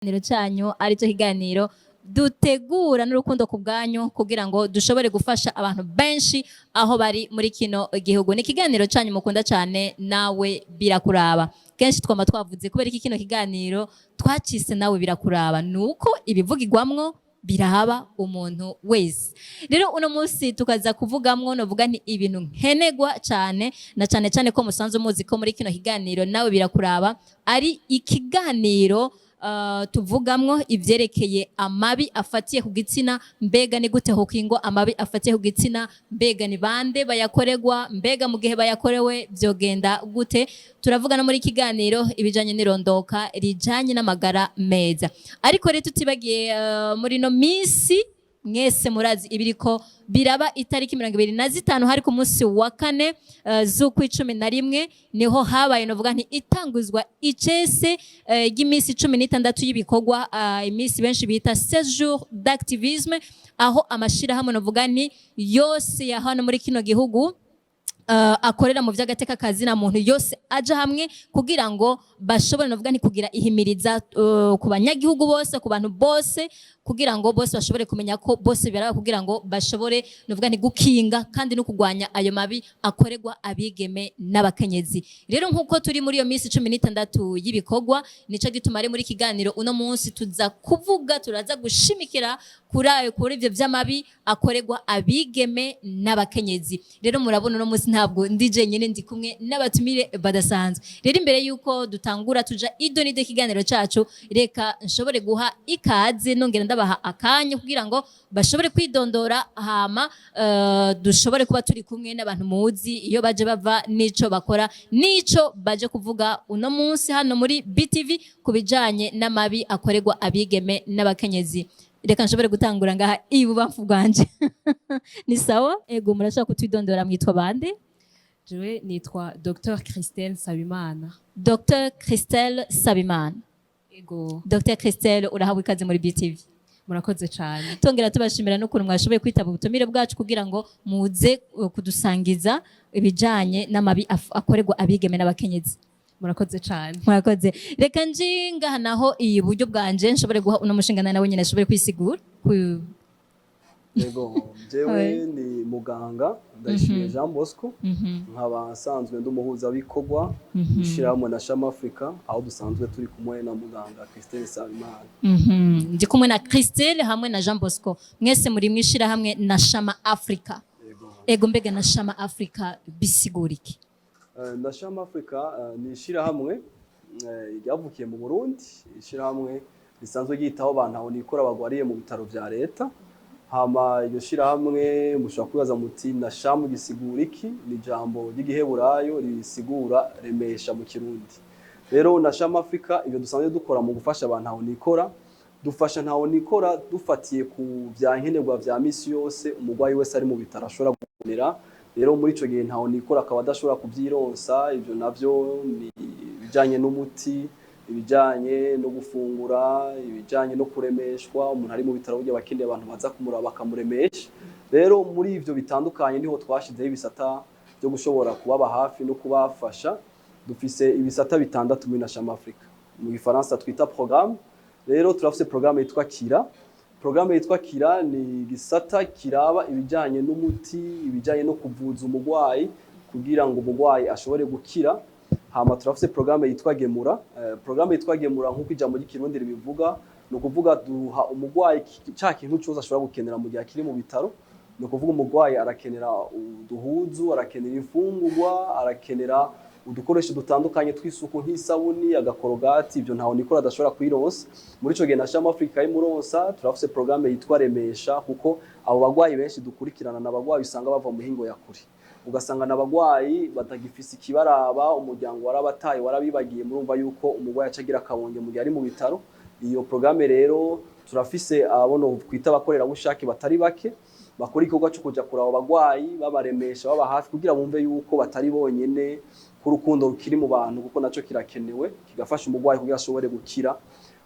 Ikiganiro cyanyu aricyo kiganiro dutegura n'urukundo ku bwanyu kugira ngo dushobore gufasha abantu benshi aho bari muri kino gihugu. Ni ikiganiro cyanyu mukunda cyane, Nawe Birakuraba. Kenshi twama twavuze kubera iki kino kiganiro twacise Nawe Birakuraba, nuko ibivugirwamwo birahaba umuntu wese. Rero uno munsi tukaza kuvugamwo, novuga nti ibintu nkenegwa cyane, na cyane cyane ko musanzwe muzi ko muri kino kiganiro Nawe Birakuraba ari ikiganiro tuvugamwo ivyerekeye amabi afatiye ku gitsina. Mbega ni gute hokingwa amabi afatiye ku gitsina? Mbega ni bande bayakoregwa? Mbega mu gihe bayakorewe vyogenda gute? Turavuga no muri kiganiro ibijanye n'irondoka rijanye n'amagara meza. Ariko rero tutibagiye, muri no misi mwese murazi ibiriko biraba. Itariki 25, hari ku munsi wa kane z'ukwi 11, niho habaye, novuga nti itanguzwa icese ry'iminsi 16 y'ibikorwa, iminsi benshi bita 16 jours d'activisme, aho amashirahamwe, novuga ni yose ya hano muri kino gihugu, akorera mu vy'agateka kazina muntu yose aja hamwe kugira ngo bashobore, novuga nti kugira ihimiriza ku banyagihugu bose, ku bantu bose, kugira ngo bose bashobore kumenya ko bose biraba, kugira ngo bashobore, novuga nti gukinga kandi no kugwanya ayo mabi akorerwa abigeme n'abakenyezi. Rero nkuko turi muri iyo minsi 16 y'ibikorwa, nico gituma ari muri kiganiro uno munsi tuza kuvuga, turaza gushimikira kuri ayo, kuri ivyo vy'amabi akorerwa abigeme n'abakenyezi. Rero murabona uno munsi ntabwo ndi jenyine, ndi kumwe n'abatumire badasanzwe. Rero imbere yuko dutangura tuja ido n'ido ikiganiro cacu, reka nshobore guha ikaze, nongera ndabaha akanya kugira ngo bashobore kwidondora, hama dushobore kuba turi kumwe n'abantu muzi iyo baje bava n'ico bakora n'ico baje kuvuga uno munsi hano muri BTV ku bijanye n'amabi akorerwa abigeme n'abakenyezi. Reka nshobore gutangura ngaha ibubamfu bwanje. Ni sawa? Ego, murashobora kutwidondora, mwitwa bande? Jewe nitwa Dr Christelle Sabimana. Dr Christelle Sabimana. Ego. Dr Christelle, urahabwa ikaze muri BTV. Murakoze cyane. Tongera tubashimira n'ukuntu mwashoboye kwitaba ubutumire bwacu kugira ngo muze kudusangiza ibijanye n'amabi akorerwa abigeme n'abakenyezi. Murakoze cyane. Murakoze. Reka nji ngaha naho iyi buryo bwanje nshobore guha uno mushinga nawe nyine ashobore kwisigura. Yego, jewe ni muganga Ndayishimiye Jean Bosco, nkaba nsanzwe ndi umuhuzabikorwa w'ishyirahamwe na Shama Africa, aho dusanzwe turi kumwe na muganga Christelle Sabimana. Ndi kumwe na Christelle hamwe na Jean Bosco, mwese muri mwishirahamwe na Shama Africa. Yego. Ego, mbega na Shama Africa bisigura iki? Na Shama Africa ni ishyirahamwe ryavukiye mu Burundi, ishyirahamwe risanzwe ryitaho abantu aho nikora bagwariye mu bitaro vya leta. Hama iryo shyirahamwe, mushobora kwibaza muti na Shama gisigura iki? Ni ijambo ry'igiheburayo risigura remesha mu Kirundi. Rero na Shama Africa, ibyo dusanzwe dukora mu gufasha abantu aho nikora, dufasha ntaho nikora dufatiye ku vya nkenerwa vya misi yose umurwayi wese ari mu bitaro ashobora gukenera. Rero muri ico gihe ntaho nikora akaba adashobora kuvyironsa, ivyo navyo ni ibijanye n'umuti, ibijanye no gufungura, ibijanye no kuremeshwa. Umuntu ari mu bitaro burya abakeneye abantu baza kumuraba bakamuremesha. Rero muri ivyo bitandukanye niho twashizeho ibisata byo gushobora kubaba hafi no kubafasha. Dufise ibisata bitandatu muri Nashama Africa, mu gifaransa twita programme. Rero turafise programme yitwa Kira. Programme yitwa Kira ni igisata kiraba ibijanye n'umuti, ibijanye no kuvuza umurwayi kugira ngo umurwayi ashobore gukira. Hama turafise programme yitwa Gemura. Programme yitwa Gemura, nk'uko ijambo ry'ikirundi ribivuga, ni ukuvuga duha umurwayi ca kintu cyose ashobora gukenera mu gihe akiri mu bitaro. Ni ukuvuga umurwayi arakenera uduhuzu, arakenera imfungurwa, arakenera udukoresho dutandukanye tw'isuku nk'isabuni, agakorogati. Ibyo ntaho nikora adashobora kuyironsa. Muri ico gihe na Shama Africa imuronsa. Turafise programme yitwa Remesha, kuko abo bagwayi benshi dukurikirana n'abagwayi usanga bava mu mihingo ya kure, ugasanga n'abagwayi batagifise ikibaraba, umuryango warabataye, warabibagiye. Murumva yuko umurwayi aca agira akabonge mu gihe ari mu bitaro. Iyo programme rero turafise abo twita abakorerabushake batari bake bakora igikorwa cyo kuja kuraba abagwayi, babaremesha, baba hafi kugira bumve yuko batari bonyene, ko urukundo rukiri mu bantu, kuko naco kirakenewe, kigafasha umurwayi kugira ashobore gukira.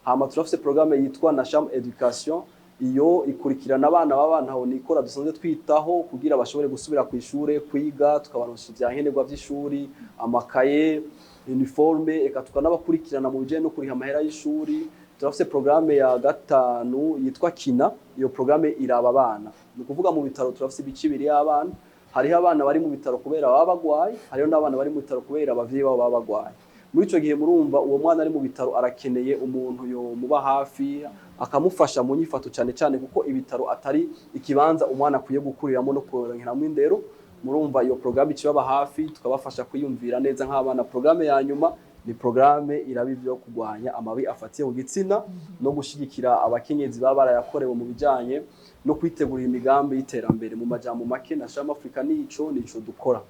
Hama turafise programme yitwa Nasham Education. Iyo ikurikirana abana b'abana aho nikora dusanzwe twitaho kugira bashobore gusubira ku ishure kwiga, tukabaronsa ivya nkenerwa vy'ishuri, amakaye, uniforme, eka tukanabakurikirana mu bijanye no kuriha amahera y'ishuri. Turafise programme ya gatanu yitwa Kina. Iyo programme iraba abana. Ni ukuvuga mu bitaro turafise ibice ibiri y'abana: hariho abana bari mu bitaro kubera baba bagwaye, hariho n'abana bari mu bitaro kubera abavyeyi babo baba bagwaye. Muri ico gihe, murumva, uwo mwana ari mu bitaro arakeneye umuntu yomuba hafi, akamufasha mu nyifato cane cane, kuko ibitaro atari ikibanza umwana akwiye gukuriramo no kuronkeramwo indero. Murumva, iyo programme ikibaba hafi, tukabafasha kwiyumvira neza nk'abana. Programme ya nyuma ni programme iraba ivyo kurwanya amabi afatiye ku gitsina no gushigikira abakenyezi baba barayakorewe mu bijanye no kwitegurira imigambi y'iterambere. Mu majambo make, na Shama Africa nico dukora.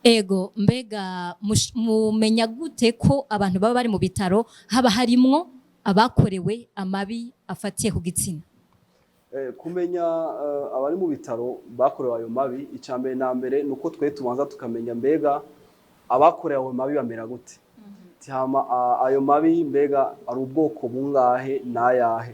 Ego, mbega mumenya gute ko abantu baba bari mu bitaro haba harimwo abakorewe amabi afatiye ku gitsina? Kumenya abari mu bitaro bakorewe ayo mabi, icya mbere na mbere ni uko twe tubanza tukamenya mbega abakorewe ayo mabi bamera gute. Hama ayo mabi mbega ari ubwoko bungahe, n'ayahe?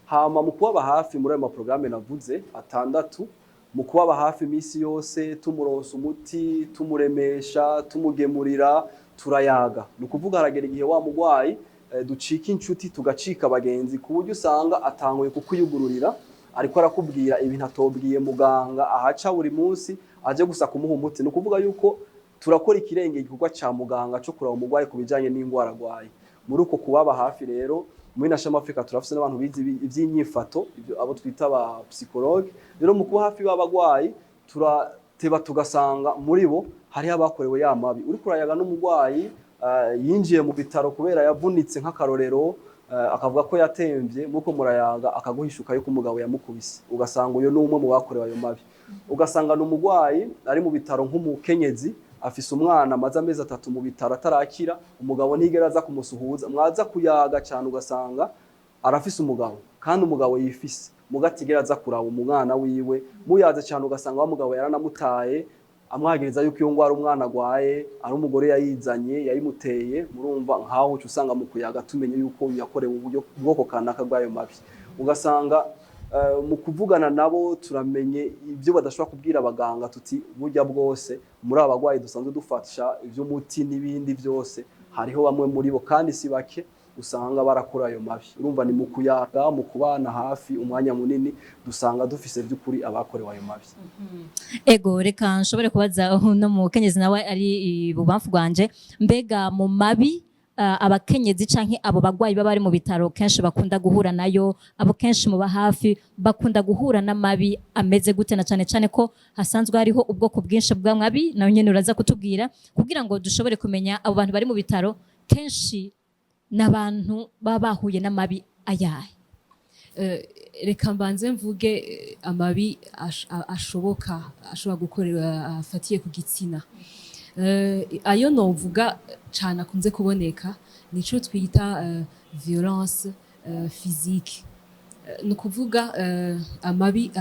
Hama mu kubaba hafi muri ayo maporogaramu navuze atandatu, mu kubaba hafi iminsi yose, tumuronsa umuti, tumuremesha, tumugemurira, turayaga. Ni ukuvuga haragera igihe wa mugwayi ducika inshuti, tugacika abagenzi, ku buryo usanga atanguye kukwiyugururira, ariko arakubwira ibintu atobwiye muganga ahaca buri munsi aje gusa kumuha umuti. Ni ukuvuga yuko turakora ikirenge igikorwa ca muganga co kuraba umugwayi ku bijanye n'ingwara agwaye. Muri uko kubaba hafi rero, muri Nashama Africa turafise n'abantu bize ivy'inyifato, ivyo abo twita ba psychologue. Rero mu kuba hafi b'abagwayi, turateba tugasanga muri bo hariho abakorewe ya mabi. Uriko urayaga n'umugwayi yinjiye mu bitaro kubera yavunitse, nk'akarorero, akavuga ko yatemvye, muko murayaga akaguhishuka yuko umugabo yamukubise, ugasanga uyo ni umwe mu bakorewe ayo mabi. Ugasanga ni umugwayi ari mu bitaro nk'umukenyezi afise umwana amaze amezi 3 mu bitaro atarakira, umugabo ntigera aza kumusuhuza. Mwaza kuyaga cyane, ugasanga arafise umugabo kandi umugabo yifise, muga atigera aza kuraba umwana wiwe. Muyaze cyane, ugasanga wa mugabo yaranamutaye, amwagiriza yuko iyo ngwara umwana agwaye ari umugore yayizanye, yayimuteye. Murumva, nkaho uca usanga mu kuyaga tumenye yuko yakorewe uburyo bwoko kanaka bw'ayo mabi. Ugasanga mu kuvugana nabo turamenye ibyo badashobora kubwira abaganga, tuti burya bwose muri aba bagwayi dusanzwe dufasha iby'umuti n'ibindi byose, hariho bamwe muri bo, kandi si bake, usanga barakora ayo mabi. Urumva, ni mu kuyaga, mu kubana hafi umwanya munini, dusanga dufise by'ukuri abakorewe ayo mabi. Ego, reka nshobore kubaza uno mukenyezi nawe ari ibubamfu bwanje: mbega mu mabi abakenyezi canke abo bagwayi baba bari mu bitaro kenshi bakunda guhura nayo, abo kenshi muba hafi bakunda guhura n'amabi ameze gute, na cane cane ko hasanzwe hariho ubwoko bwinshi bw'amabi, nawe nyene uraza kutubwira, kugira ngo dushobore kumenya abo bantu bari mu bitaro kenshi n'abantu baba bahuye n'amabi ayahe? Reka mbanze mvuge amabi ashoboka ashobora gukorera afatiye ku gitsina. Ayo novuga cane akunze kuboneka nico twita violence physique. Ni ukuvuga amabi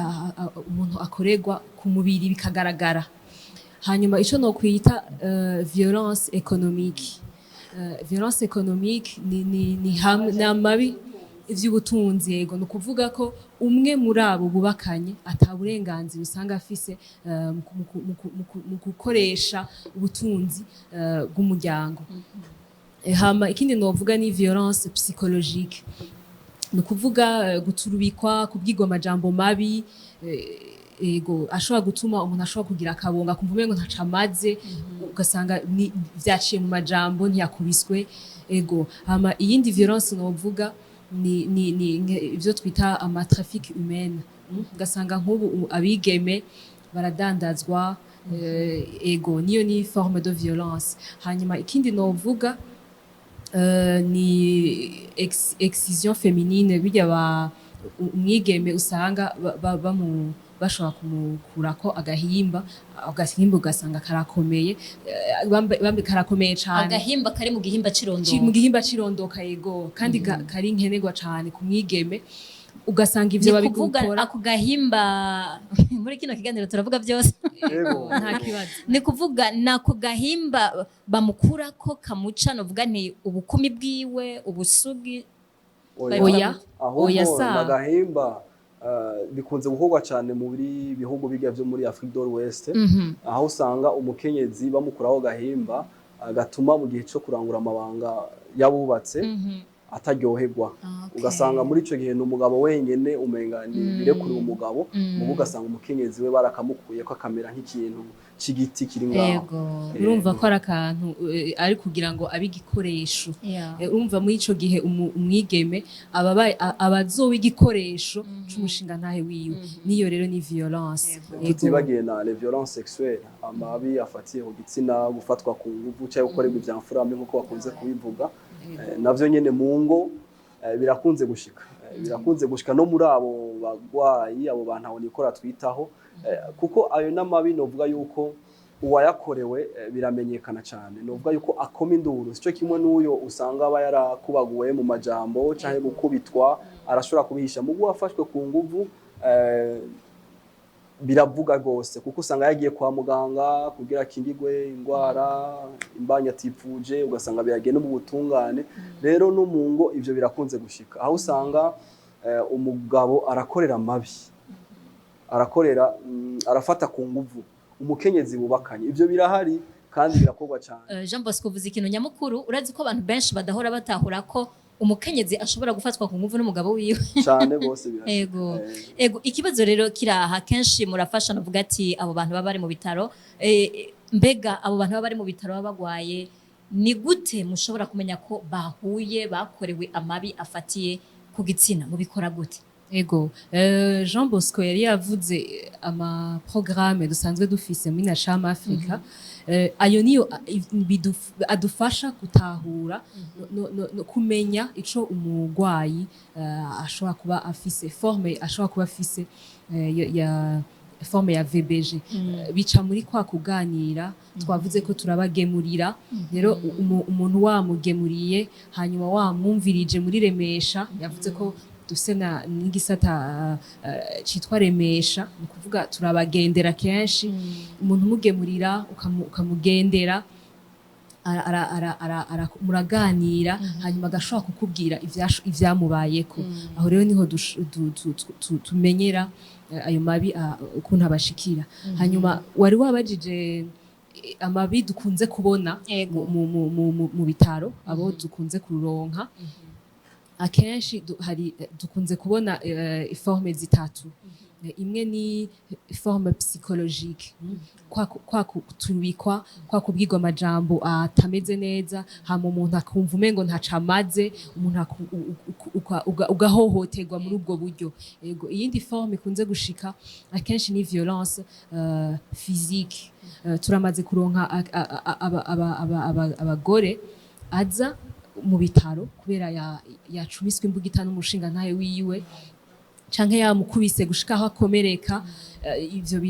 umuntu akorerwa ku mubiri bikagaragara. Hanyuma ico nokwita violence économique. Violence économique ni hamwe ni amabi ivy'ubutunzi. Yego, ni ukuvuga ko umwe muri abo bubakanye ata burenganzira usanga afise mu gukoresha ubutunzi bw'umuryango. Hama ikindi novuga ni violence psychologique, ni ukuvuga guturubikwa, kubwirwa amajambo mabi, ego, ashobora gutuma umuntu ashobora kugira akabonga, akumva umengo ntaco amaze, ugasanga vyaciye mu majambo, ntiyakubiswe. Ego, hama iyindi violence novuga ni ivyo twita ama trafic humaine, ugasanga nk'ubu abigeme baradandazwa. Ego, niyo ni forme de violence. Hanyuma ikindi novuga ni excision féminine, bijya ba umwigeme usanga bashobora kumukurako agahimba, ugasanga karakomeye, karakomeye cane. Agahimba kari mu gihimba c'irondoka. Mu gihimba c'irondoka, yego, kandi kari nkenerwa cane ku mwigeme, ugasanga ivyo Ni kuvuga babikora. ako gahimba, muri kino kiganiro turavuga byose. Yego. Nta kibazo. Ni kuvuga nako gahimba bamukurako kamuca, novuga nti ubukumi bwiwe, ubusugi? Oya. Oya. Ahubwo Oya, sa. n'agahimba bikunze gukorwa cyane muri bihugu bijya byo muri Afrique de l'Ouest, aho usanga umukenyezi bamukuraho gahimba gatuma mu gihe cyo kurangura amabanga yabubatse. Ataryoherwa. Ugasanga muri ico gihe ni umugabo wenyene, umenga ni birekuriwe umugabo, mugo ugasanga umukenyezi we barakamukuye ko, akamera nk'ikintu c'igiti kiri ngaho. Urumva ko ari akantu ari kugira ngo abe igikoresho. Urumva muri ico gihe umwigeme aba azoba igikoresho c'umushinga ntahe wiwe. Niyo rero ni violence. Tutibagiye na les violences sexuelles, amabi afatiye ku gitsina, gufatwa ku nguvu cyangwa gukorerwa ivya mfurambi nk'uko bakunze kubivuga. Navyo nyene mu ngo birakunze gushika. Birakunze gushika no muri abo bagwayi, abo bantu abo nikora twitaho. Kuko ayo n'amabi novuga yuko uwayakorewe biramenyekana cyane, novuga yuko akoma induru, sico kimwe n'uyo usanga aba yarakubaguwe mu majambo canke gukubitwa, arashobora kubihisha. Mugu wafashwe ku nguvu biravuga rwose, kuko usanga yagiye kwa muganga kugira akingigwe indwara, imbanya atifuje, ugasanga biragiye no mu butungane. Rero no mu ngo ivyo birakunze gushika, aho usanga umugabo arakorera amabi, arakorera arafata ku nguvu umukenyezi bubakanye. Ivyo birahari kandi birakorwa cyane. Jean Bosco, uvuze ikintu nyamukuru. Urazi ko abantu benshi badahora batahura ko umukenyezi ashobora gufatwa ku nguvu n'umugabo wiwe. Cyane bose, birashika. Ego, ikibazo rero kiraha, kenshi murafasha, navuga ati abo bantu baba bari mu bitaro, mbega abo bantu baba bari mu bitaro baba bagwaye, ni gute mushobora kumenya ko bahuye, bakorewe amabi afatiye ku gitsina? Mubikora gute? Ego, Jean Bosco yari yavuze ama programme dusanzwe dufise muri Nashama Africa. Ayo niyo adufasha gutahura no kumenya ico umugwayi ashobora kuba afise, forme ashobora kuba afise ya forme ya VBG. Bica muri kwa kuganira twavuze ko turabagemurira. Rero umuntu wamugemuriye, hanyuma wamwumvirije muri Remesha, yavuze ko dufise na n'igisata citwa Remesha, ni ukuvuga turabagendera kenshi. Umuntu umugemurira, ukamugendera, muraganira, hanyuma agashobora kukubwira ivyamubayeko. Aho rero niho tumenyera ayo mabi ukuntu abashikira. Hanyuma wari wabajije amabi dukunze kubona mu bitaro, abo dukunze kuronka akenshi. Hari dukunze kubona forme zitatu. Imwe ni forme psychologique, kwa kuturubikwa, kwa kubwirwa amajambo atameze neza, hama umuntu akumva umengo ntaco amaze, umuntu ugahohoterwa muri ubwo buryo. Ego, iyindi forme ikunze gushika akenshi ni violence physique. Turamaze kuronka abagore aza mu bitaro kubera yacumiswe imbugita n'umushinga ntahe wiwe, canke yamukubise gushika aho akomereka. Ivyo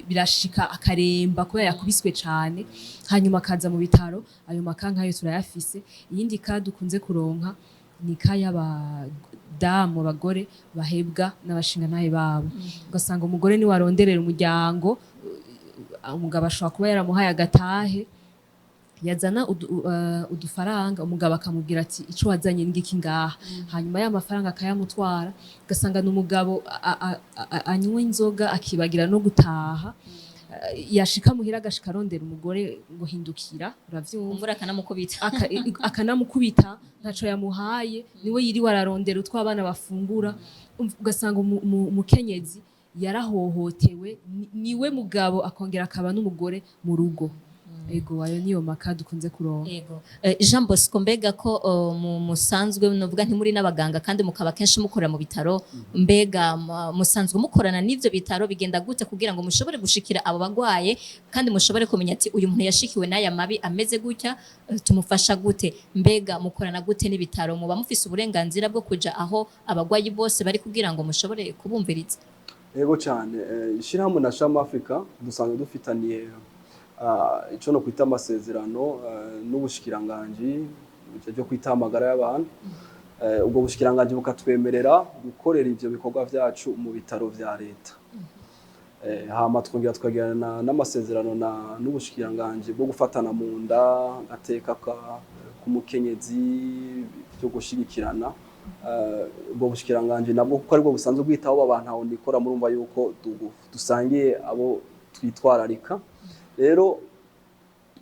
birashika akaremba kubera yakubiswe cane, hanyuma akaza mu bitaro. Ayo makanka yo turayafise. Iyindi ka dukunze kuronka ni ka y'abadamu, abagore bahebwa n'abashingantahe babo. Ugasanga umugore niwe aronderera umuryango, umugabo ashobora kuba yaramuhaye agatahe, yazana udufaranga, umugabo akamubwira ati: "Ico wazanye ngiki ngaha?" Hanyuma ya mafaranga akayamutwara. Ugasanga ni umugabo anywa inzoga, akibagira no gutaha. Yashika muhira, agashika arondera umugore ngo: "Hindukira", uravyumva? Imvura akanamukubita. Akanamukubita, ntaco yamuhaye, niwe yiriwe ararondera utwo abana bafungura. Ugasanga umukenyezi yarahohotewe, niwe mugabo akongera akaba n'umugore mu rugo. Ego, ayo niyo maka dukunze kuronka. Yego. Jean Bosco, mbega ko musanzwe, novuga ntimuri n'abaganga, kandi mukaba kenshi mukorera mu bitaro, mbega musanzwe mukorana n'ivyo bitaro? Bigenda gute kugira ngo mushobore gushikira abo bagwaye, kandi mushobore kumenya ati uyu muntu yashikiwe n'aya mabi ameze gutya, tumufasha gute? Mbega mukorana gute n'ibitaro? Muba mufise uburenganzira bwo kuja aho abagwayi bose bari kugira ngo mushobore kubumviriza? Yego cyane. Ishyirahamwe na Shama Africa dusanzwe dufitaniye ico no kwita amasezerano n'ubushikiranganji byo kwita amagara y'abantu. Ubwo bushikiranganji bukatwemerera gukorera ivyo bikorwa vyacu mu bitaro vya leta. Hama twongera tukagirana n'amasezerano na n'ubushikiranganji bwo gufatana mu nda, agateka k'umukenyezi, byo gushigikirana. Ubwo bushikiranganji nabwo, kuko aribwo busanzwe bwitaho abantu aho nikora, murumva yuko dusangiye abo twitwararika. Rero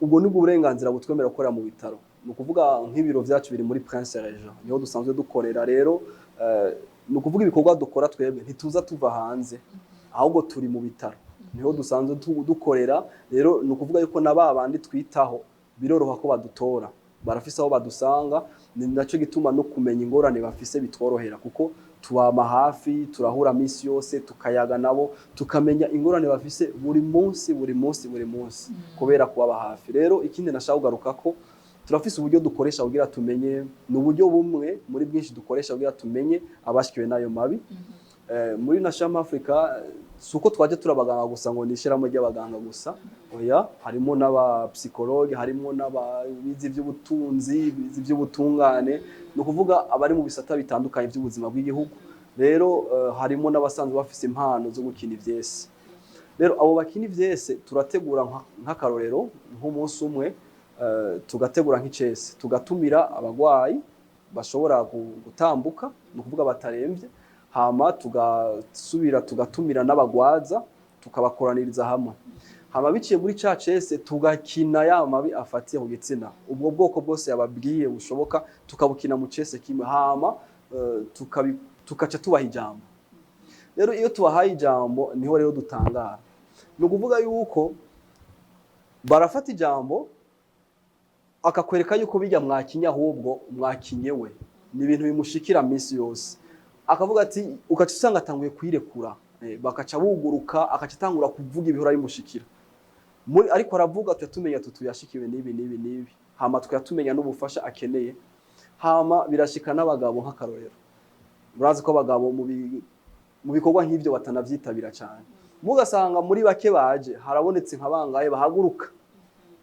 ubwo nibwo burenganzira butwemerera gukorera mu bitaro. Ni ukuvuga nk'ibiro byacu biri muri Prince Régent, niho dusanzwe dukorera. Rero ni ukuvuga ibikorwa dukora twebwe ntituza tuva hanze, ahubwo turi mu bitaro niho dusanzwe dukorera. Rero ni ukuvuga yuko na ba bandi twitaho biroroha ko badutora, barafise aho badusanga. Ni nacyo gituma no kumenya ingorane bafise bitworohera, kuko tubama hafi, turahura misi yose, tukayaga nabo, tukamenya ingorane bafise buri munsi, buri munsi, buri munsi, kubera kubaba hafi. Rero ikindi nashaka kugaruka ko turafise uburyo dukoresha kugira tumenye, ni uburyo bumwe muri bwinshi dukoresha kugira tumenye abashikiwe n'ayo mabi. Muri Nashama Africa si uko twaje turi abaganga gusa, ngo ni ishyirahamwe ry'abaganga gusa, oya, harimo n'abapsychologue, harimo n'ababizi iby'ubutunzi, bize iby'ubutungane, ni ukuvuga abari mu bisata bitandukanye by'ubuzima bw'igihugu. Rero harimo n'abasanzwe bafise impano zo gukina ivyese. Rero abo bakina ivyese turategura nk'akarorero nk'umunsi umwe, tugategura nk'icese, tugatumira abagwayi bashobora gutambuka, ni ukuvuga bataremvye, hama tugasubira tugatumira n'abagwaza, tukabakoraniriza hamwe, hama biciye muri ca cese tugakina ya mabi afatiye ku gitsina, ubwo bwoko bwose yababwiye bushoboka, tukabukina mu cese kimwe, hama tukaca tubaha ijambo. Rero iyo tubahaye ijambo niho rero dutangara. Ni ukuvuga yuko barafata ijambo, akakwereka yuko bijya mwakinye ahubwo mwakinye we, ni ibintu bimushikira minsi yose. Akavuga ati, ugaca usanga atanguye kwirekura, bakaca buguruka, akaca atangura kuvuga ibihora bimushikira muri, ariko aravuga tuya tumenya tutu yashikiwe n'ibi n'ibi n'ibi, hama tukatumenya n'ubufasha akeneye. Hama birashika n'abagabo, nk'akarorero murazi ko abagabo mu bikorwa nk'ibyo batanavyitabira cyane, mugasanga muri bake baje harabonetse nka bangahe bahaguruka.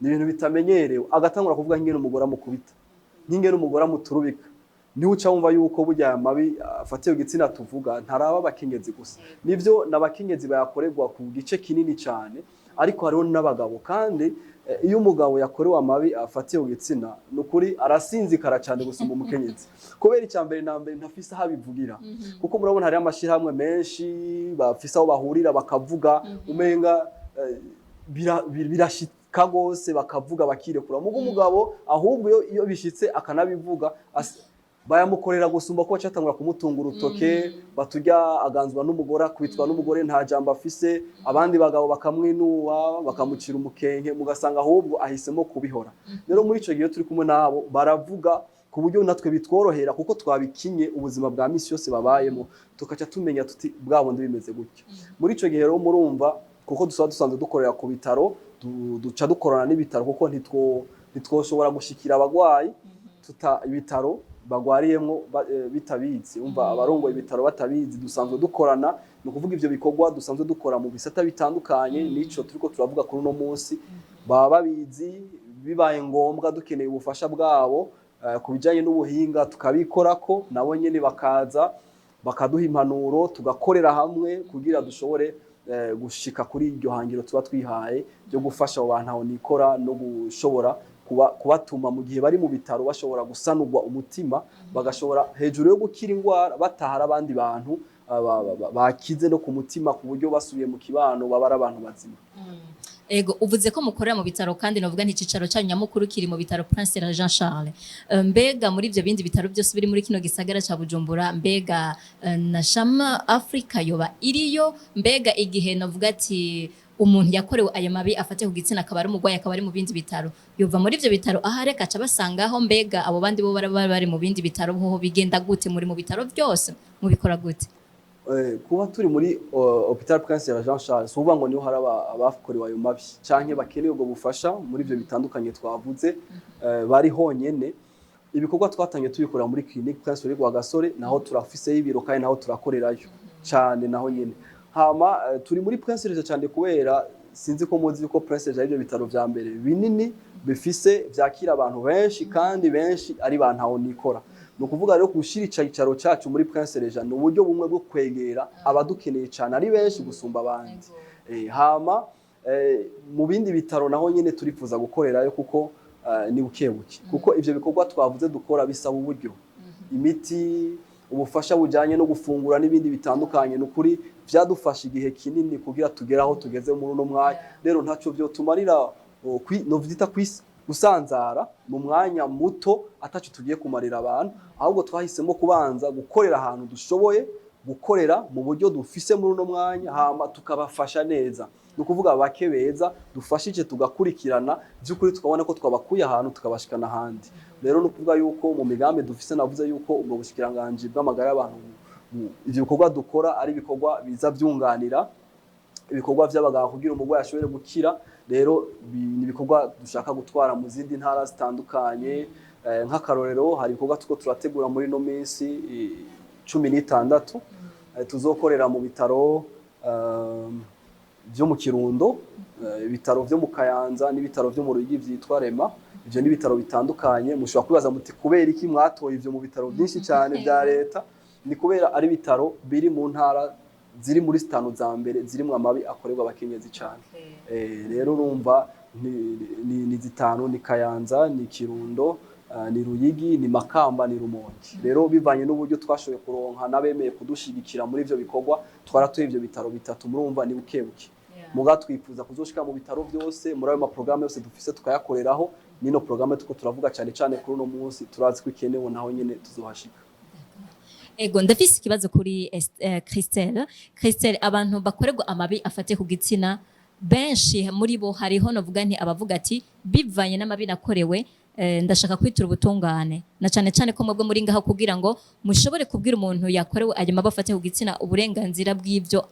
Ni ibintu bitamenyerewe. Agatangura kuvuga nk'ingene umugore amukubita, nk'ingene umugore amuturubika. Niho uca wumva yuko burya aya mabi afatiye igitsina tuvuga ntaraba abakenyezi gusa. Nivyo, n'abakenyezi bayakorerwa ku gice kinini cyane, ariko hariho n'abagabo. Kandi iyo umugabo yakorewe amabi afatiye ku gitsina, ni ukuri arasinzikara cyane gusumba umukenyezi, kubera icya mbere na mbere ntafise aho abivugira. Kuko murabona hariho amashyirahamwe menshi bafise aho bahurira bakavuga, umenga birashika gose, bakavuga bakirekura. Mugo umugabo ahubwo iyo bishitse akanabivuga, bayamukorera gusumba, ko bacatangura kumutunga urutoke, baturya aganzwa n'umugore, akubitwa n'umugore, nta jambo afise, abandi bagabo bakamwinuba, bakamucira umukenke, mugasanga ahubwo ahisemo kubihora. Rero muri ico gihe turi kumwe nabo baravuga ku buryo natwe bitworohera, kuko twabikinye ubuzima bwa misi yose babayemo, tukaca tumenya tuti bwa bundi bimeze gutya. Muri ico gihe rero murumva, kuko dusaba dusanzwe dukorera ku bitaro, duca dukorana n'ibitaro, kuko ntitwoshobora gushikira abagwayi tuta ibitaro bagwariyemwo bitabizi, umva abarongoye ibitaro batabizi. Dusanzwe dukorana, ni ukuvuga ivyo bikorwa dusanzwe dukora mu bisata bitandukanye nico turiko turavuga kuri uno munsi, baba babizi. Bibaye ngombwa dukeneye ubufasha bwabo ku bijanye n'ubuhinga, tukabikorako, nabo nyene bakaza bakaduha impanuro, tugakorera hamwe kugira dushobore gushika kuri iryo hangiro tuba twihaye ryo gufasha abo bantu aho nikora no gushobora kubatuma mu gihe bari mu bitaro bashobora gusanurwa umutima, bagashobora hejuru yo gukira indwara batahara abandi bantu bakize no ku mutima, ku buryo basubiye mu kibano baba ari abantu bazima. Ego, uvuze ko mukorera mu bitaro, kandi novuga nti icicaro cyanyu nyamukuru kiri mu bitaro Prince Jean Charles. Mbega muri ivyo bindi bitaro byose biri muri kino gisagara ca Bujumbura, mbega na Shama Africa yoba iriyo? Mbega igihe novuga ati umuntu yakorewe ayo mabi afate ku gitsina akaba ari umurwayi, akaba ari mu bindi bitaro, yova muri ivyo bitaro ahari akaca basangaho? Mbega abo bandi bo bara bari mu bindi bitaro hoho bigenda gute? Muri mu bitaro byose, mubikora gute? Kuba turi muri Hôpital Prince Jean Charles si ukuvuga ngo niho hari abakorewe ayo mabi canke bakeneye ubwo bufasha muri ivyo bitandukanye twavuze bari honyene. Ibikorwa twatangiye tubikorera muri Clinique Prince Louis Rwagasore, naho turafiseyo ibiro kandi naho turakorerayo cane naho nyene. Hama turi muri Prince Regent cyane kubera sinzi ko muzi ko Prince Regent aribyo bitaro vya mbere binini bifise vyakira abantu benshi, kandi benshi ari ba ntaho nikora. Ni ukuvuga rero gushira icicaro cacu muri Prince Regent ni uburyo bumwe bwo kwegera abadukeneye cane ari benshi gusumba abandi. Hama mu bindi bitaro naho nyene turifuza gukorerayo, kuko ni buke buke, kuko ivyo bikorwa twavuze dukora bisaba uburyo, imiti, ubufasha bujanye no gufungura n'ibindi bitandukanye. Ni ukuri vyadufasha igihe kinini kugira tugere aho tugeze muri uno mwanya. Rero ntaco vyo tumarira novyita Gusanzara mu mwanya muto ataco tugiye kumarira abantu, ahubwo twahisemo kubanza gukorera ahantu dushoboye gukorera mu buryo dufise muri uno mwanya, hama tukabafasha neza. Ni ukuvuga bake beza dufashije, tugakurikirana by'ukuri, tukabona ko twabakuye ahantu tukabashikana ahandi. Rero ni ukuvuga yuko mu migambi dufise, navuze yuko ubwo bushikiranganji bw'amagara y'abantu, ivyo bikorwa dukora ari ibikorwa biza byunganira ibikorwa by'abaganga kugira umurwayi ashobore gukira. Rero ni ibikorwa dushaka gutwara mu zindi ntara zitandukanye. Nk'akarorero, hari ibikorwa turiko turategura muri ino minsi 16 tuzokorera mu bitaro byo mu Kirundo, ibitaro byo mu Kayanza n'ibitaro byo mu Ruyigi vyitwa Rema. Ivyo ni ibitaro bitandukanye. Mushobora kwibaza muti: "Kubera iki mwatoye ivyo mu bitaro byinshi cyane bya leta?" Ni kubera ari ibitaro biri mu ntara ziri muri zitanu za mbere zirimwo amabi akorerwa abakenyezi cyane. Rero urumva ni zitanu: ni Kayanza, ni Kirundo, ni Ruyigi, ni Makamba, ni Rumonge. Rero bivanye n'uburyo twashoboye kuronka n'abemeye kudushigikira muri ivyo bikorwa, twaratoye ivyo bitaro bitatu. Murumva ni buke buke, muga twifuza kuzoshika mu bitaro byose muri ayo maporogaramu yose dufise, tukayakoreraho. Nino porogaramu tuko turavuga cyane cyane kuri uno munsi, turazi ko ikenewe, naho nyene tuzohashika. Ego, ndafise ikibazo kuri Christelle. Christelle, abantu bakorerwa amabi afatiye ku gitsina, benshi muri bo hariho, novuga nti, abavuga ati: "Bivanye n'amabi nakorewe, ndashaka kwitura ubutungane." Na cane cane ko mwebwe muri ngaho kugira ngo mushobore kubwira umuntu yakorewe ayo mabi afatiye ku gitsina uburenganzira bw'ivyo,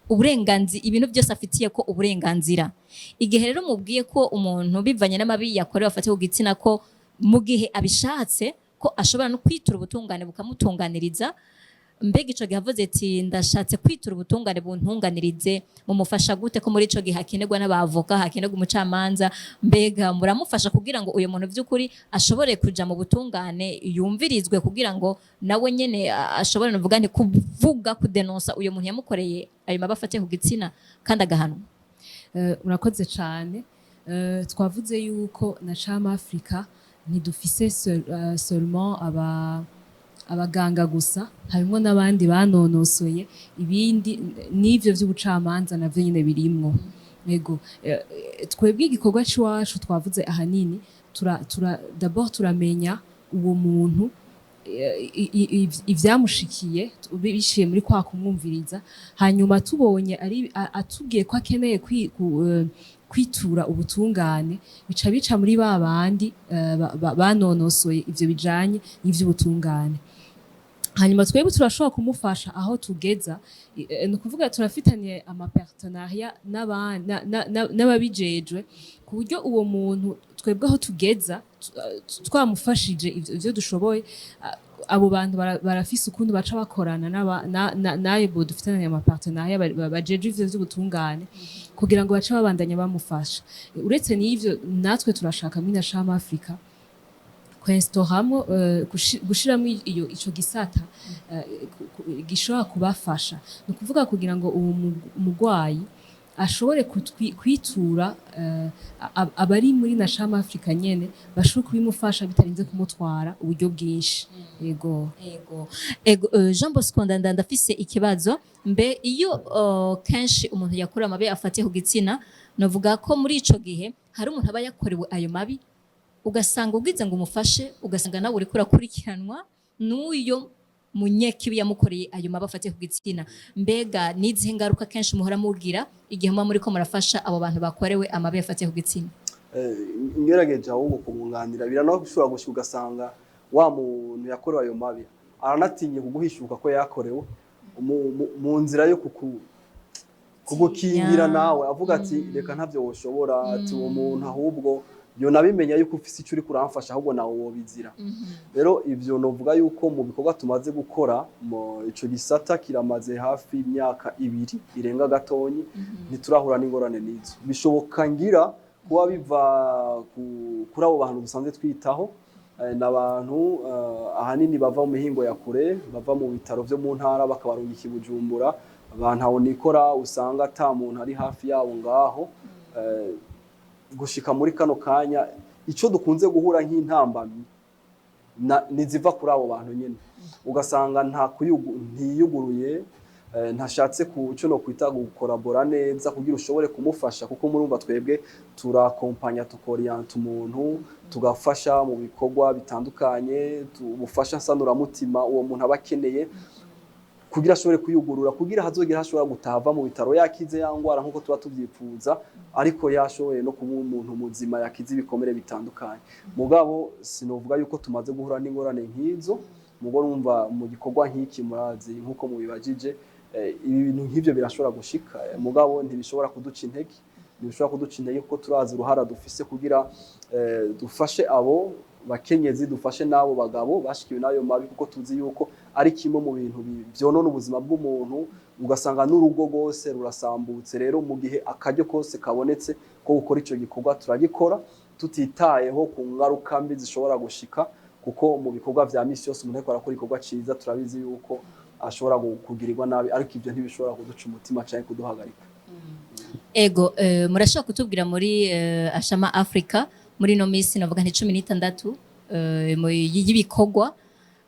uburenganzira, ibintu byose afitiye ko uburenganzira. Igihe rero mubwiye ko umuntu bivanye n'amabi yakorewe afatiye ku gitsina, ko mu gihe abishatse ko ashobora no kwitura ubutungane bukamutunganiriza, mbega ico gihe avuze ati: "Ndashatse kwitura ubutungane buntunganirize," mumufasha gute, ko muri ico gihe hakenerwa n'abavoka, hakenerwa umucamanza? Mbega muramufasha kugira ngo uyu muntu by'ukuri ashobore kuja mu butungane, yumvirizwe, kugira ngo nawe nyene ashobore, novuga nti, kuvuga, kudenonsa uyu muntu yamukoreye ayo mabi afatiye ku gitsina kandi agahanwa? Urakoze cyane. Twavuze yuko na Chama Africa ntidufise seulement abaganga gusa, harimwo n'abandi banonosoye ibindi, n'ivyo vy'ubucamanza navyo nyene birimwo. Yego, twebwe igikorwa c'iwacu twavuze ahanini tura d'abord turamenya uwo muntu, ivyamushikiye biciye muri kwa kumwumviriza. Hanyuma tubonye ari atubwiye ko akeneye kwitura ubutungane, bica muri ba bandi banonosoye ivyo bijanye n'ivy'ubutungane. Hanyuma twebwe turashobora kumufasha aho tugeza. Ni ukuvuga turafitaniye amapartenariat n'ababijejwe, ku buryo uwo muntu twebwe aho tugeza twamufashije ivyo dushoboye, abo bantu barafise ukuntu baca bakorana n'ayo bo dufitaniye amapartenariat bajejwe ivyo vy'ubutungane, kugira ngo bace babandanya bamufasha. Uretse n'ivyo, natwe turashaka muri na Chama Africa kwinstauramwo, gushiramwo iyo ico gisata gishobora kubafasha. Ni ukuvuga kugira ngo uwo mugwayi ashobore kwitura abari muri na Chama Africa nyene, bashobore kubimufasha bitarinze kumutwara uburyo bwinshi. Yego. Ego, Jean Bosco Ndanda, ndafise ikibazo. Mbe iyo kenshi umuntu yakorewe amabi afatiye ku gitsina, navuga ko muri ico gihe hari umuntu aba yakorewe ayo mabi, ugasanga ugize ngo umufashe, ugasanga nawe uriko urakurikiranwa n'uyo munyekibi yamukoreye ayo mabi afatiye ku gitsina. Mbega n'izihe ngaruka kenshi muhora mugira igihe muba muriko murafasha abo bantu bakorewe amabi afatiye ku gitsina? Ngerageje ahubwo kumwunganira, biranashobora gushika ugasanga wa muntu yakorewe ayo mabi aranatinye kuguhishuka ko yakorewe mu nzira yo kugukingira. Nawe avuga ati: "Reka, ntavyo woshobora." Ati: "Uwo muntu ahubwo yonabimenya yuko ufise ico uriko uramfasha, ahubwo nawe wobizira." Rero ivyo novuga yuko mu bikorwa tumaze gukora mu ico gisata, kiramaze hafi imyaka 2 irenga gatonyi, ntiturahura n'ingorane n'izo. Bishoboka ngira kuba biva kuri abo bantu dusanzwe twitaho, n'abantu ahanini bava mu mihingo ya kure, bava mu bitaro vyo mu ntara bakabarungika i Bujumbura. Abantu aho nikora usanga ata muntu ari hafi yabo ngaho. Gushika muri kano kanya, ico dukunze guhura nk'intambamyi niziva kuri abo bantu nyene, ugasanga nta kuyugu ntiyuguruye. ntashatse ku cyo no kwita gukorabora neza kugira ushobore kumufasha, kuko murumva twebwe turakompanya, tukoriyanta umuntu, tugafasha mu bikorwa bitandukanye, ubufasha nsanuramutima uwo muntu aba akeneye kugira ashobore kuyugurura, kugira hazogera hashobora gutava mu bitaro yakize ya ngwara nkuko tuba tuvyifuza, ariko yashoboye no kuba umuntu muzima yakize ibikomere bitandukanye. Mugabo sinovuga yuko tumaze guhura n'ingorane nk'izo. Mugo numva mu gikorwa nk'iki, murazi nkuko mubibajije, ibintu nk'ivyo birashobora gushika, mugabo ntibishobora kuduca intege, ntibishobora kuduca intege kuko turazi uruhara dufise kugira dufashe abo bakenyezi, dufashe n'abo bagabo bashikiwe n'ayo mabi, kuko tuzi yuko ari kimwe mu bintu vyonona ubuzima bw'umuntu, ugasanga n'urugo rwose rurasambutse. Rero mu gihe akaryo kose kabonetse ko gukora ico gikorwa, turagikora tutitayeho ku ngaruka mbi zishobora gushika, kuko mu bikorwa vya misi yose umuntu ariko arakora igikorwa ciza, turabizi yuko ashobora kugirirwa nabi, ariko ivyo ntibishobora kuduca umutima canke kuduhagarika. Ego, murashobora kutubwira muri Ashama Africa, muri ino minsi navuga nti 16 y'ibikorwa,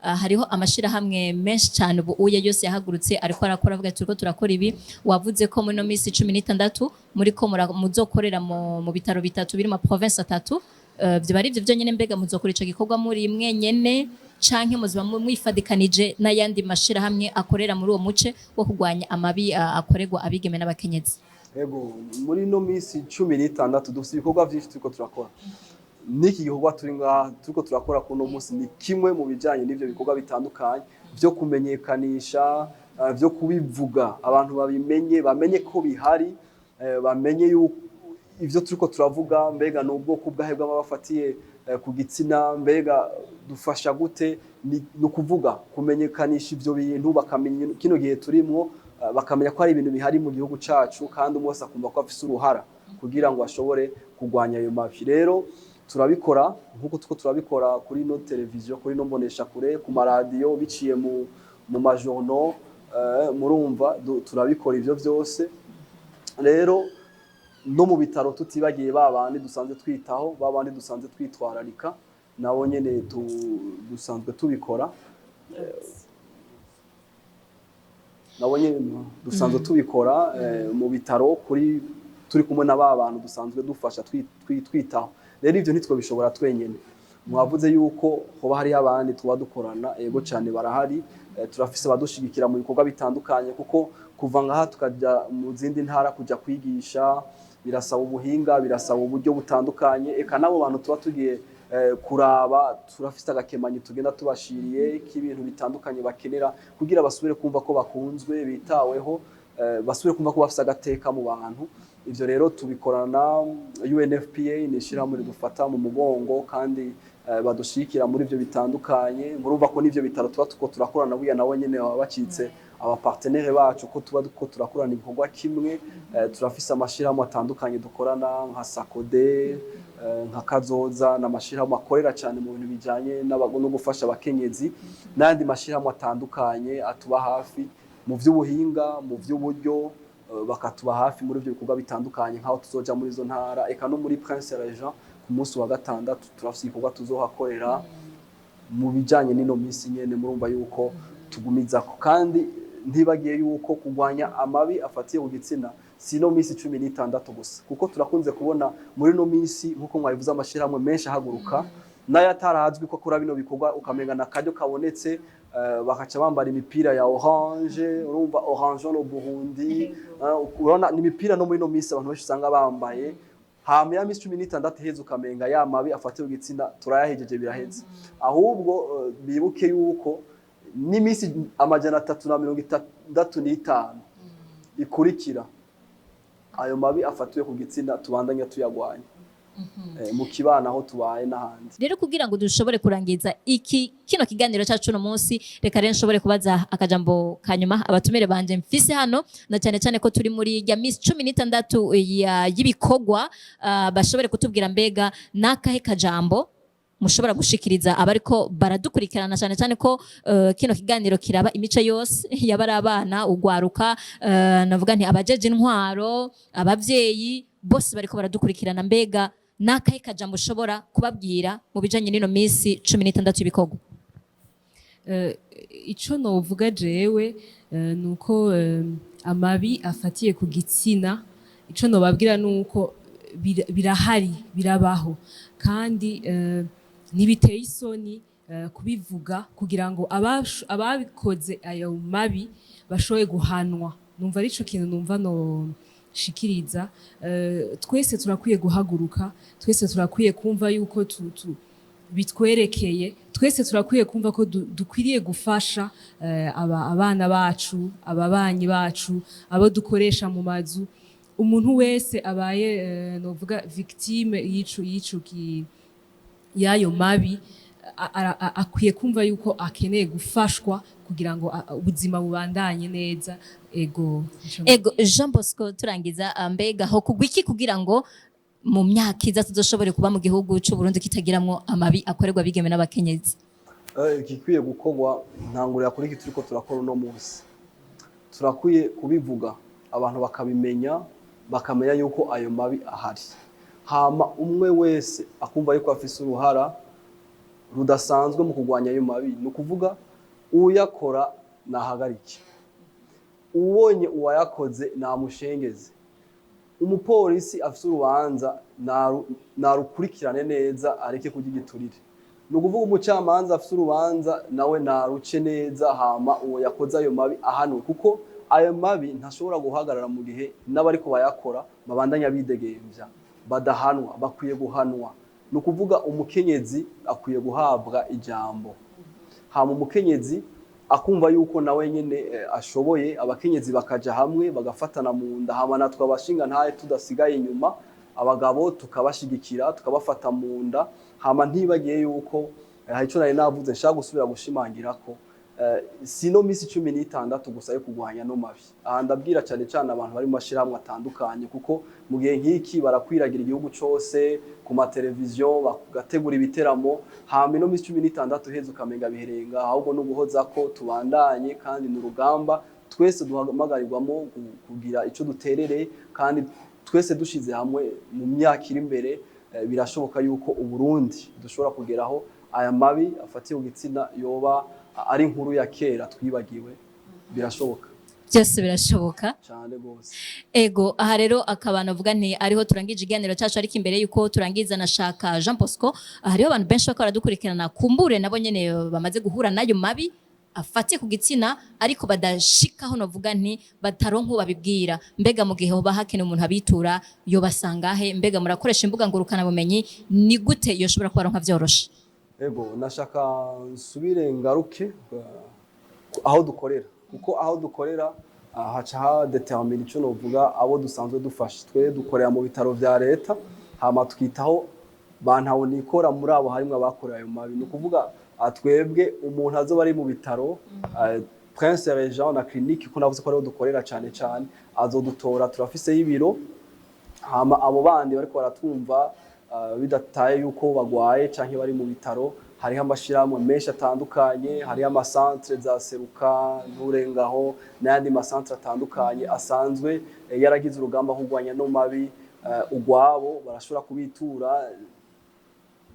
hariho amashirahamwe menshi cyane ubu uye yose yahagurutse ariko arakora, avuga ati turiko turakora ibi. Wavuze ko muri ino minsi 16 muri ko muzokorera mu bitaro bitatu biri mu province atatu. Vyoba ari ivyo vyonyene? Mbega muzokora ico gikorwa muri mwenyene canke muzoba mwifadikanije n'ayandi mashirahamwe akorera muri uwo muce wo kurwanya amabi akorerwa abigeme n'abakenyezi? Ego, muri ino minsi 16 dufite ibikorwa vyinshi turiko turakora. N'iki gikorwa turi ngaha turiko turakora kuno munsi ni kimwe mu bijanye n'ivyo bikorwa bitandukanye vyo kumenyekanisha, vyo kubivuga, abantu babimenye, bamenye ko bihari, bamenye yuko ivyo turiko turavuga, mbega ni ubwoko bwahe bw'amabafatiye ku gitsina, mbega dufasha gute. Ni ukuvuga kumenyekanisha ivyo bintu, bakamenya kino gihe turimwo, bakamenya ko hari ibintu bihari mu gihugu cacu, kandi umwe wese akumva ko afise uruhara kugira ngo ashobore kurwanya ayo mabi. Rero turabikora nkuko tuko turabikora kuri no televiziyo, kuri no mbonesha kure, ku maradiyo, biciye mu majourno, murumva turabikora ivyo vyose. Rero no mu bitaro, tutibagiye ba bandi dusanzwe twitaho, ba bandi dusanzwe twitwararika, nabo nyene dusanzwe tubikora, nabo nyene dusanzwe tubikora mu bitaro kuri turi kumwe na ba bantu dusanzwe dufasha, twitaho. Rero ivyo ntitwo bishobora twenyene. Mwavuze yuko hoba hariho abandi tuba dukorana. Ego cyane, barahari. Turafise abadushigikira mu bikorwa bitandukanye, kuko kuva ngaha tukaja mu zindi ntara kuja kwigisha birasaba ubuhinga, birasaba uburyo butandukanye. Eka n'abo bantu tuba tugiye kuraba, turafise agakemanyi tugenda tubashiriye k'ibintu bitandukanye bakenera kugira basubire kumva ko bakunzwe, bitaweho, basubire kumva ko bafise agateka mu bantu. Ivyo rero tubikorana UNFPA, ni ishirahamwe ridufata mu mugongo kandi badushigikira muri ivyo bitandukanye. Murumva ko n'ivyo bitaro tuba tuko turakorana, buya nabo nyene baba bacitse abapartenaire bacu, ko tuba tuko turakorana igikorwa kimwe. Turafise amashirahamwe atandukanye dukorana nka Sakode, nka Kazoza, n'amashirahamwe akorera cyane mu bintu bijanye no gufasha abakenyezi, n'ayandi mashirahamwe atandukanye atuba hafi mu vy'ubuhinga, mu vy'uburyo, bakatuba hafi muri ivyo bikorwa bitandukanye, nk'aho tuzoja muri izo ntara, eka no muri Prince Régent ku munsi wa gatandatu turafise igikorwa tuzohakorera mu bijanye n'ino minsi nyene. Murumva yuko tugumizako, kandi ntibagiye yuko kurwanya amabi afatiye ku gitsina si ino minsi 16 gusa, kuko turakunze kubona muri ino minsi, nk'uko mwabivuze, amashirahamwe menshi ahaguruka n'ayatarazwi ko akora bino bikorwa, ukamenga na karyo kabonetse, bakaca bambara imipira ya orange, urumva orange no Burundi, urabona ni imipira no muri ino minsi abantu benshi usanga bambaye. Hama ya minsi 16 iheze, ukamenga ya mabi afatiye ku gitsina turayahejeje, biraheze. Ahubwo bibuke yuko n'iminsi 365 ikurikira ayo mabi afatiwe ku gitsina tubandanya tuyagwanya mu kibano aho tubaye n'ahandi. Rero kugira ngo dushobore kurangiza iki kino kiganiro cyacu uno munsi, reka rero nshobore kubaza akajambo kanyuma abatumire banje mfise hano, na cyane cyane ko turi muri ya minsi 16 y'ibikorwa, bashobore kutubwira mbega nakahe kajambo mushobora gushikiriza abariko baradukurikirana, cyane cyane ko kino kiganiro kiraba imice yose, yaba ari abana, ugwaruka, navuga nti abajeje intwaro, abavyeyi bose bariko baradukurikirana. Mbega nakahe kajambo ushobora kubabwira mu bijanye n'ino minsi 16 y'ibikorwa? Ico novuga jewe nuko amabi afatiye ku gitsina, ico nobabwira nuko birahari, birabaho, kandi ntibiteye isoni kubivuga kugira ngo ababikoze ayo mabi bashoboye guhanwa. Numva arico kintu numva no shikiriza. Twese turakwiye guhaguruka, twese turakwiye kumva yuko bitwerekeye, twese turakwiye kumva ko dukwiriye gufasha abana bacu, ababanyi bacu, abo dukoresha mu mazu, umuntu wese abaye novuga victime y'ico y'ayo mabi akwiye kumva yuko akeneye gufashwa kugira ngo ubuzima bubandanye neza. Ego, Ego, Jean Bosco, turangiza, mbega ho kugwa iki kugira ngo mu myaka iza tuzoshobore kuba mu gihugu c'u Burundi kitagiramwo amabi akorerwa abigeme n'abakenyezi? Igikwiye gukorwa, ntangurira kuri iki turiko turakora uno munsi. Turakwiye kubivuga, abantu bakabimenya, bakamenya yuko ayo mabi ahari, hama umwe wese akumva yuko afise uruhara rudasanzwe mu kurwanya ayo mabi. Ni ukuvuga, uyakora nahagarike, ubonye uwayakoze namushengeze, umupolisi afise urubanza narukurikirane neza, areke kurya igiturire. Ni ukuvuga, umucamanza afise urubanza nawe naruce neza, hama uwo yakoze ayo mabi ahanwe, kuko ayo mabi ntashobora guhagarara mu gihe n'abariko bayakora babandanya bidegemvya, badahanwa. Bakwiye guhanwa. Ni ukuvuga, umukenyezi akwiye guhabwa ijambo, hama umukenyezi akumva yuko nawe nyene ashoboye. Abakenyezi bakaja hamwe, bagafatana mu nda, hama natwe abashinga ntaye tudasigaye inyuma, abagabo tukabashigikira, tukabafata mu nda. Hama ntibagiye yuko hari ico nari navuze nshaka gusubira gushimangira ko sino misi 16 gusa yo kurwanya no mabi. Aha ndabwira cyane cyane abantu bari mu mashirahamwe atandukanye, kuko mu gihe nk'iki barakwiragira igihugu cose ku mateleviziyo, bagategura ibiteramo, hama ino misi 16 heza ukamenga biherenga. Ahubwo no guhoza ko tubandanye, kandi ni urugamba twese duhamagarirwamo kugira ico duterere, kandi twese dushize hamwe mu myaka iri imbere birashoboka yuko Uburundi dushobora kugeraho aya mabi afatiye ku gitsina yoba ari inkuru ya kera twibagiwe. Birashoboka. Byose birashoboka. Cyane rwose. Ego, aha rero akaba navuga nti ariho turangije ikiganiro cyacu, ariko imbere yuko turangiza nashaka Jean Bosco, hariho abantu benshi bakora baradukurikirana, kumbure nabo nyene bamaze guhura n'ayo mabi afatiye ku gitsina, ariko badashikaho, novuga nti bataronka uwo babibwira. Mbega mu gihe hoba hakenewe umuntu abitura, yobasangahe? Mbega murakoresha imbuga ngurukana bumenyi? Ni gute yoshobora kubaronka vyoroshe? Ego, nashaka nsubire ngaruke aho dukorera, kuko aho dukorera haca hadetermina ico novuga abo dusanzwe dufasha. Twe dukorera mu bitaro vya leta, hama twitaho bantaho nikora, muri abo harimwo abakorewe ayo mabi. Ni ukuvuga, twebwe umuntu azoba ari mu bitaro Prince Regent na clinique, ko navuze ko ariho dukorera cane cane, azodutora, turafiseyo ibiro. Hama abo bandi bariko baratwumva, bidataye yuko bagwaye canke bari mu bitaro, hariho amashirahamwe menshi atandukanye, hariho amasantere za Seruka, Nturengaho n'ayandi masantere atandukanye asanzwe yaragize urugamba kurwanya no mabi. Ugwabo barashobora kubitura,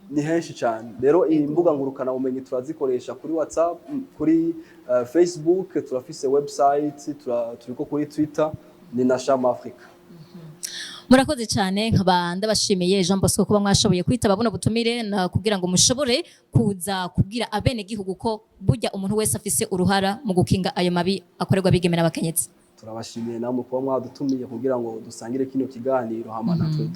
ni henshi cyane. Rero iyi mbuga ngurukana bumenyi turazikoresha kuri WhatsApp, kuri Facebook, turafise website, turiko kuri Twitter, ni na Shama Africa. Murakoze cyane. Nkaba ndabashimiye, Jean Bosco, kuba mwashoboye kwitaba buno butumire na kugira ngo mushobore kuza kubwira abenegihugu ko burya umuntu wese afise uruhara mu gukinga ayo mabi akorerwa abigeme n'abakenyezi. Turabashimiye namwe kuba mwadutumiye kugira ngo dusangire kino kiganiro, hama natwe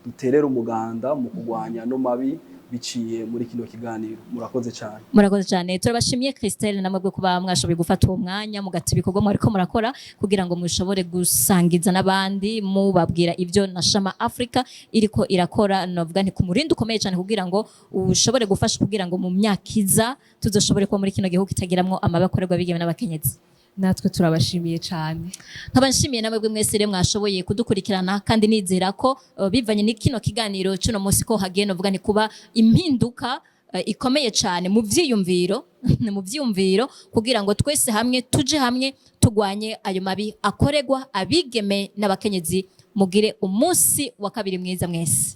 duterere umuganda mu kurwanya no mabi biciye muri kino kiganiro. Murakoze cyane. Murakoze cyane. Turabashimiye, Christelle, namwe bwo kuba mwashoboye gufata uwo mwanya mugata ibikorwa mwariko murakora kugira ngo mushobore gusangiza n'abandi, mubabwira ibyo na Shama Africa iriko irakora, novuga nti ku murindi ukomeye cyane, kugira ngo ushobore gufasha kugira ngo mu myaka iza tuzoshobore kuba muri kino gihugu kitagiramwo amabi akorerwa abigeme n'abakenyezi. Natwe turabashimiye cyane. Nkaba nshimiye namwe mwese rero mwashoboye kudukurikirana, kandi nizera ko bivanye n'ikino kiganiro cy'uno munsi ko hagiye, novuga ni kuba impinduka ikomeye cyane mu vyiyumviro kugira ngo twese hamwe tuje hamwe tugwanye ayo mabi akorerwa abigeme n'abakenyezi. Mugire umunsi wa kabiri mwiza mwese.